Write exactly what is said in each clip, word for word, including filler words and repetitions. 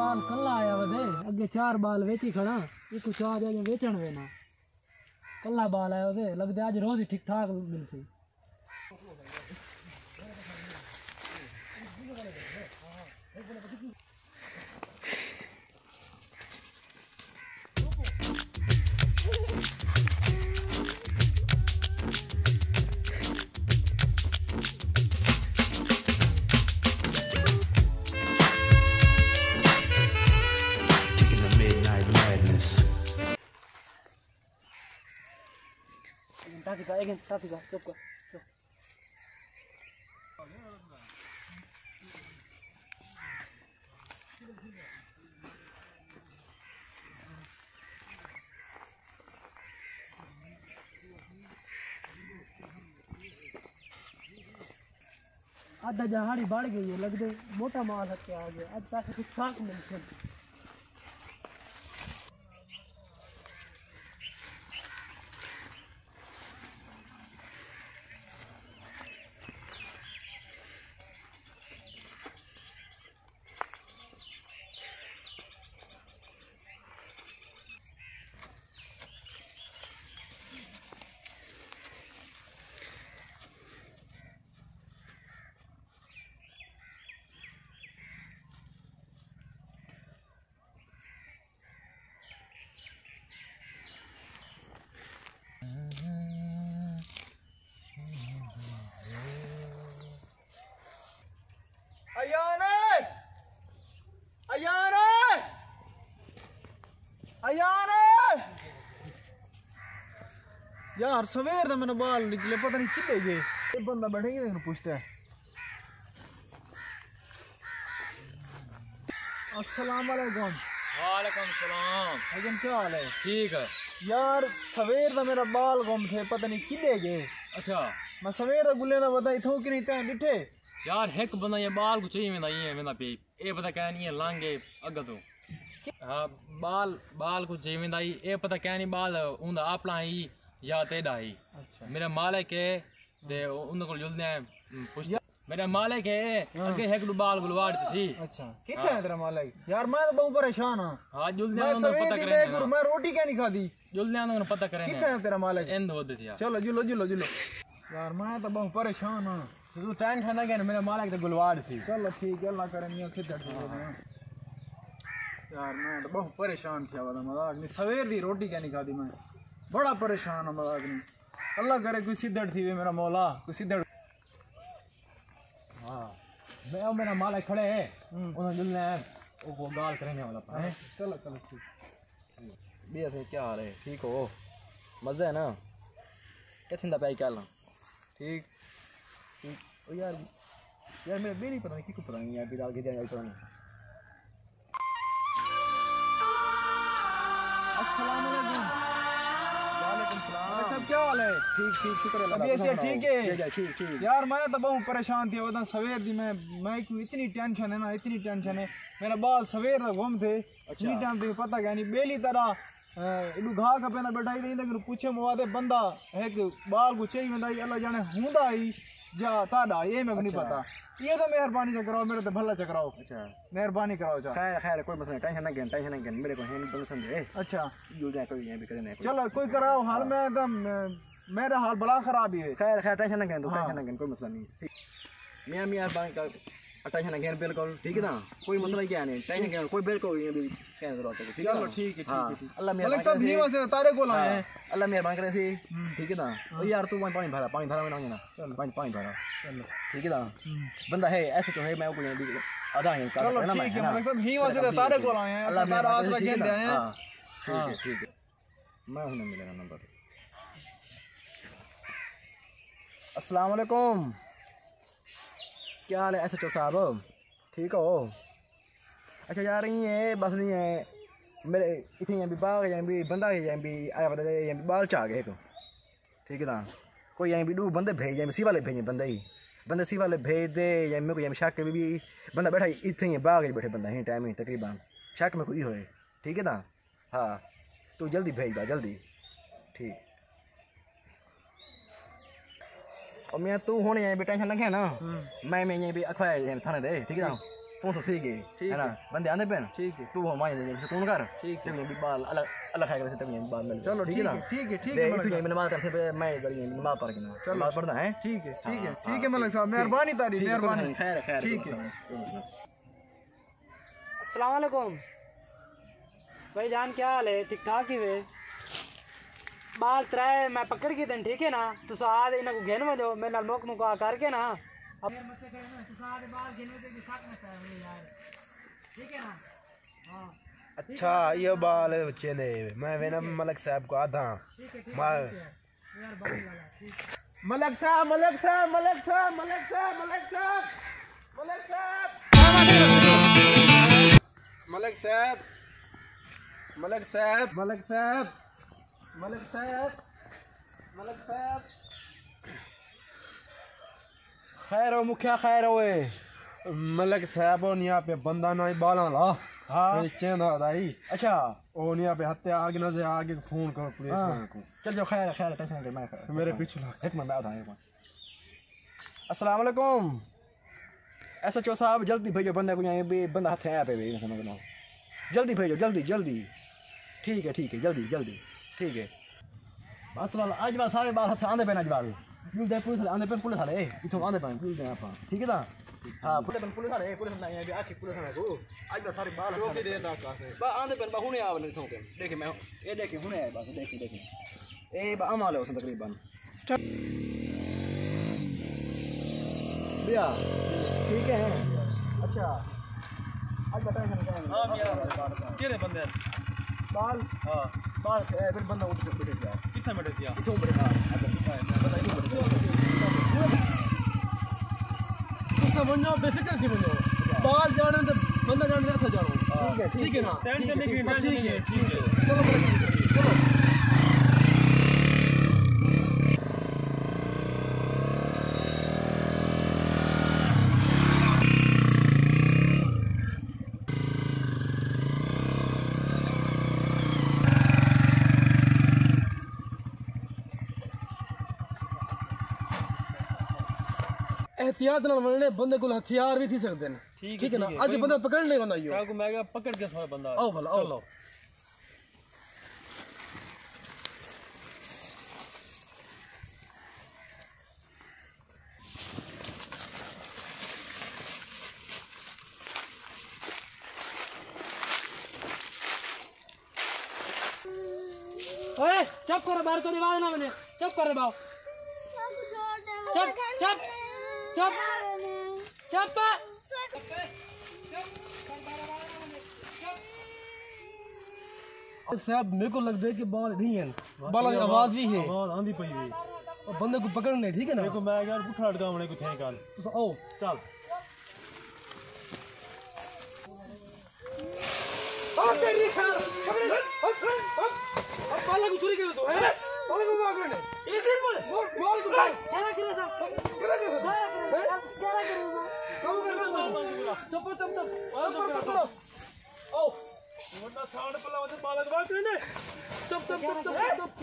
ٻال کلھا آیا ودے، اڳے چار ٻال ویچی کھڑا، ایکوں چا ڄاڄاں ویچݨ وینا۔ کلھا ٻال آیا ودے، لڳدے اڄ روزی ٹھیک ٹھاک ملسی۔ Tatika, again, Tatika, چپ کر، چپ۔ ادھ دہاڑی بڑھ ڳئی ہے، لڳدے موٹا مال ہتھے آ ڳیا، اڄ پیسے کجھ ساک ملسن۔ ایان! ایان! ایان! یار، سویر دا میرا ٻال نکلے، پتہ نہیں کدھے گئے۔ یہ بندہ بیٹھے، کدھے پوچھتا ہے۔ السلام علیکم۔ وعلیکم السلام۔ بھائی جان، کیا حال ہے؟ ٹھیک ہے۔ یار، سویر دا میرا ٻال گم تھے، پتہ نہیں کدھے گئے۔ اچھا۔ میں سویر دا ڳولیندا ودا، اتھوں کی نہیں تیں ݙٹھے۔ یار، ہک بندہ یہ ٻال کوں چئی ویندا، ایئں ویندا پئی۔ اے پتہ کائنی، اے لنگھ ڳئے اڳاں توں۔ ہاں، ٻال، ٻال کوں چئی ویندا ہئی، اے پتہ کائنی ٻال اوندا اپݨا ہئی یا تیݙا ہئی۔ اچھا۔ میرا مالک ہے، تے اوں کول جلدے ہیں، پچھدے۔ میرا مالک ہے، ہاں۔ اڳے ہک ݙو ٻال ڳلوا ݙتے سی۔ اچھا۔ کتھے ہے تیرا مالک؟ یار، میں تاں ٻہوں پریشان ہاں۔ ہاں، جلدے میں اوندا سویر پتہ دی کریں بے گھر، ہاں۔ میں روٹی کائنی کھادی۔ جلدے اوندا پتہ کریں۔ کتھے ہے تیرا مالک؟ اندھ ودے تھیا۔ چلو، جلو، جلو، جلو۔ یار، میں تاں ٻہوں پریشان ہاں۔ توں ٹینشن نہ گھن، میرا مالک تے ڳلوا ݙسی۔ چلو ٹھیک ہے، اللہ کرے میاں کھدڑ تھی ودے۔ یار، میں تاں ٻہوں پریشان تھیا ودا، مذاق نہیں، سویر دی روٹی کائنی کھادی میں۔ بڑا پریشان ہاں، مذاق نہیں۔ اللہ کرے کوئی سدھڑ تھیوے میرا مولا، کوئی سدھڑ۔ ہاں، میں، او میرا مالک کھڑے ہے، ہوں۔ انہاں جلنا ہے، او کو ڳالھ کرنے والا پا ہے۔ چلو، چلو، ٹھیک۔ ٻیا سئیں، کیا حال ہے؟ ٹھیک ہو؟ مزہ ہے نا؟ کتھوں دا پیا کل؟ ٹھیک؟ ٹھیک۔ او یار، یار، میرا ٻیلی پتہ نہیں کیکوں پتہ نہیں یار، بلال کے جانے پتہ نہیں۔ السلام علیکم۔ وعلیکم السلام۔ ملک صاحب، کیا حال ہے؟ ٹھیک، ٹھیک، شکر اللہ کا۔ طبیعت صحت ٹھیک ہے؟ جی، جی، ٹھیک، ٹھیک۔ یار، میں تاں ٻہوں پریشان تھی ودا سویر دی، میں، میں کیوں اتنی ٹینشن ہے نا، اتنی ٹینشن ہے۔ میرا ٻال سویر دا گم تھے، اچھا۔ اتنی ٹائم تک پتہ کائنی، ٻیلی طرح اے، ایݙو گھا کھپیندا ٻیٹھا ہئی، تے ایندے کنوں پچھے موادے بندہ ہک ٻال کوں چئی ویندا ہئی، اللہ ڄاݨے ہوندا ہئی یا تہاݙا ہئی، اے میکوں نہیں اچھا۔ پتہ۔ ایہ تاں مہربانی چا کراؤ، میݙے تے بھلا چا کراؤ۔ اچھا۔ مہربانی کراؤ چا۔ خیر، خیر، کوئی مسئلہ نہیں، ٹینشن نہ گھن، ٹینشن نہ گھن، میݙے کول ہیں بندے سمجھے۔ اچھا۔ جو جائے کوئی نہیں بھی کرے نہیں کوئی۔ چلو، کوئی کراؤ حال، ہاں۔ میں تاں، میݙا حال بلا خراب ہی ہے۔ خیر، خیر، ٹینشن نہ گھن، توں ہاں۔ ٹینشن نہ گھن، کوئی مسئلہ نہیں۔ میاں، میاں بن کر ٹینشن نہ گھن بالکل، ٹھیک ہے نا؟ کوئی مسئلہ ہی کیا نہیں، ٹینشن گھن، کوئی بالکل نہیں، بھی کہنے ضرورت ہے، ٹھیک ہے چلو، نا؟ ٹھیک ہے، ٹھیک ہاں، ہے، ٹھیک ہے۔ اللہ ملک صاحب، مہربانی ہی کرے واسطے تارے کول آئے ہاں، ہیں۔ اللہ مہربانی کرے سی، ہوں۔ ٹھیک ہے نا؟ ہاں۔ او یار، توں پانی، پانی بھرا، پانی بھرا میں نہ ہونا۔ چلو۔ پانی، پانی بھرا۔ چلو۔ ٹھیک ہے نا؟ ہوں۔ بندہ ہے، ایسے تو ہے، میں کوئی بھی آدھا نہیں، چلو، ٹھیک ہے، ملک صاحب، ہی واسطے تارے کول آئے ہیں، اللہ اساں تارا مہربانی آسرا کرے، ٹھیک ہے گھن دے نا؟ آئے ہیں۔ ہاں۔ ٹھیک ہے، ہاں۔ ٹھیک ہے۔ میں ہݨ ملے گا نمبر۔ السلام علیکم۔ کیا حال ہے ایس ایچ او صاحب؟ ٹھیک ہو؟ اچھا یار، ایں ہے، بس نہیں ہے۔ میݙے اتھے ایں بھی باغ، ایں بھی بندہ ہے، ایں بھی آیا ودا، ایں بھی ٻال چا ڳئے ہک۔ ٹھیک ہے نا؟ کوئی ایں بھی ݙو بندے بھیڄ، ایں بھی سی والے بھیڄ بندے ہی۔ بندے سی والے بھیڄ ݙے، ایں میکوں ایں شک ہے بھی، بھی بندہ ٻیٹھا اتھے ہی باغ وچ ٻیٹھے بندہ ہے ٹائم ہی تقریباً۔ شک میکوں ایہو ہے۔ ٹھیک ہے نا؟ ہاں، توں جلدی بھیڄ ݙا، جلدی۔ ٹھیک۔ او میاں، توں ہݨ ایں بھی ٹینشن نہ گھن نا۔ ہوں۔ میں، میں ایں بھی اکھوائے ہیں تھانے دے، ٹھیک ہے نا؟ کون سا صحیح ہے؟ ٹھیک ہے نا؟ ہے۔ بندے آندے پئے نا؟ ٹھیک ہے۔ تو وہ مائیں دے سکون کر۔ ٹھیک ہے۔ تے بھی بال اللہ، اللہ خیر سے تبھی بال مل۔ چلو، ٹھیک ہے ٹھیک نا؟ ہے، ٹھیک ہے، ٹھیک ہے، تے ملک اتھوں صاحب۔ میں نماز پڑھ سے، میں ادھر ہی نماز پڑھ کے نا۔ چلو، نماز ٹھیک پڑھنا ہے۔ ٹھیک ہے، ٹھیک ہے، ہاں، ٹھیک ہے، ہاں، ملک صاحب، ٹھیک ہے۔ مہربانی تہاݙی، ٹھیک ہے، مہربانی۔ خیر، خیر، ٹھیک ہے۔ السلام علیکم۔ بھائی جان، کیا حال ہے؟ ٹھیک ٹھاک ہی وے؟ بال ترائے میں پکڑ کے دن، ٹھیک ہے نا؟ تساں آ تے انہاں کوں گھن ونڄو، میرے نال موقع مقا کر کے نا۔ اب ٹھیک ہے نا؟ ہاں۔ اچھا، ایہو بال وچیندے، میں وینا ملک صاحب کوں آدھاں۔ ٹھیک ہے، ٹھیک ہے، مار۔ ٹھیک ہے۔ ملک صاحب، ملک صاحب، ملک صاحب، ملک صاحب، ملک صاحب، ملک صاحب۔ ملک صاحب، ملک صاحب، ملک صاحب، ملک صاحب، ملک صاحب۔ خیر ہو مکھیا، خیر ہوئے۔ ملک صاحب، او نیا پہ بندہ نہ بالاں لا۔ ہاں۔ اے چیندا دائی۔ اچھا۔ او نیا پہ ہتے آگ نہ سے، آگ فون کرو پولیس ہاں۔ والے کو۔ چل جو، خیر ہے، خیر ہے، ٹینشن نہ لے، میں خیر ہے۔ میرے پیچھے لگ۔ ایک منٹ، میں آتا ہوں، ایک منٹ۔ السلام علیکم۔ ایس ایچ او صاحب، جلدی بھیجو بندے کو، یہاں بے بندہ ہتھے آیا پہ، بے سمجھ لو۔ جلدی بھیجو، جلدی، جلدی۔ ٹھیک ہے، ٹھیک ہے، جلدی، جلدی۔ ٹھیک ہے۔ بس والا، اڄ وال سارے بال ہتھے آندے پئے، اڄ وال۔ کیوں دے پولیس والے آندے پئے، پولیس والے، اے، اتھوں آندے پئے، پولیس دے آپاں۔ ٹھیک ہے نا؟ ہاں، پولیس، پولیس والے، اے، پولیس والے، اے، آکھی پولیس والے کو۔ اڄ وال سارے بال ہتھے چوکی دے دا کاسے۔ با آندے پئے، با ہنے آ ولے اتھوں پئے۔ ݙیکھے میں، اے ݙیکھے ہنے آئے بس، ݙیکھے، ݙیکھے۔ اے با امال ہے اس تقریباً۔ بیا، ٹھیک ہے۔ اچھا۔ اڄ بتائیں کیا ہے؟ ہاں، بیا۔ کیڑھے بندے؟ بال۔ ہاں۔ بال، اے، پھر بندہ اٹھ کے بیٹھے گیا۔ کتھے بیٹھے گیا؟ اتھوں بیٹھے گیا۔ اچھا، اتھوں بیٹھے گیا۔ تساں ونڄو، بے فکر تھی ونڄو۔ بال جاݨے تے بندہ جاݨے تے اساں جاݨو۔ ٹھیک ہے، ٹھیک ہے نا؟ ٹینشن نہیں، ٹینشن نہیں، ٹھیک ہے۔ چلو، چلو۔ احتیاط نال ونڄݨے، بندے کول ہتھیار وی تھی سڳدن۔ ٹھیک ہے، ٹھیک ہے نا؟ ٹھیک ہے۔ اڄ بندہ پکڑݨے والا ایہو۔ کیا کو میں کہا پکڑ کے سارا بندہ۔ آؤ بھلا، آؤ۔ چلو۔ اوئے، چپ کرو، ٻاہر تھوڑی آواز نہ ونڄے۔ چپ کرو، ٻاہر۔ چپ، چپ، چپ، چپ۔ صاحب، میرے کو لگتا ہے کہ بال نہیں ہے۔ بالاں دی آواز وی ہے۔ آواز آندی پئی وی۔ او بندے کو پکڑݨے، ٹھیک ہے نا؟ میرے کو میں یار پٹھا لٹکاوݨے کو تھے کال۔ تساں آؤ۔ چل۔ او تیری خیر، پکڑے، ہٹ، ہٹ۔ اب بالاں کو چوری کرے تو، ہیں؟ بالاں کو مار کرے۔ یہ دل پر۔ مار، مار تو مار۔ کیا کرے سا؟ کیا کرے سا؟ کیا کرے سا؟ کیا کرے سا؟ چپ، چپ، چپ۔ چپ، چپ، چپ۔ او۔ ورنہ ساؤنڈ پلا وجہ بالک بات نہیں۔ چپ، چپ، چپ، چپ، چپ۔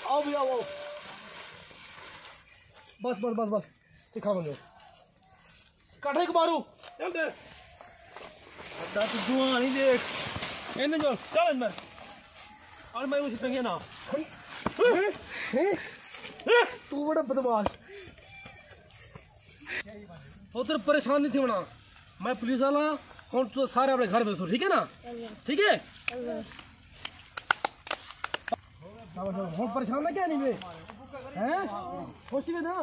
آؤ بھی آؤ، آؤ۔ بس، بس، بس، بس۔ دکھا بندے۔ کٹھے کو مارو۔ چل دے۔ دا تو دعا نہیں دیکھ۔ این جو، چل اندر۔ اور میں اسے ٹنگے نا۔ تو بڑا بدمعاش۔ پتر پریشان نہیں تھی ہونا، میں پولیس والا ہوں، ہݨ تساں سارے اپݨے گھر ویسو، ٹھیک ہے نا؟ ٹھیک ہے؟ ہݨ پریشان نہ کیا نہیں وے؟ ہیں؟ خوشی میں نا؟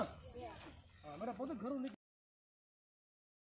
میرا پتر گھروں نکل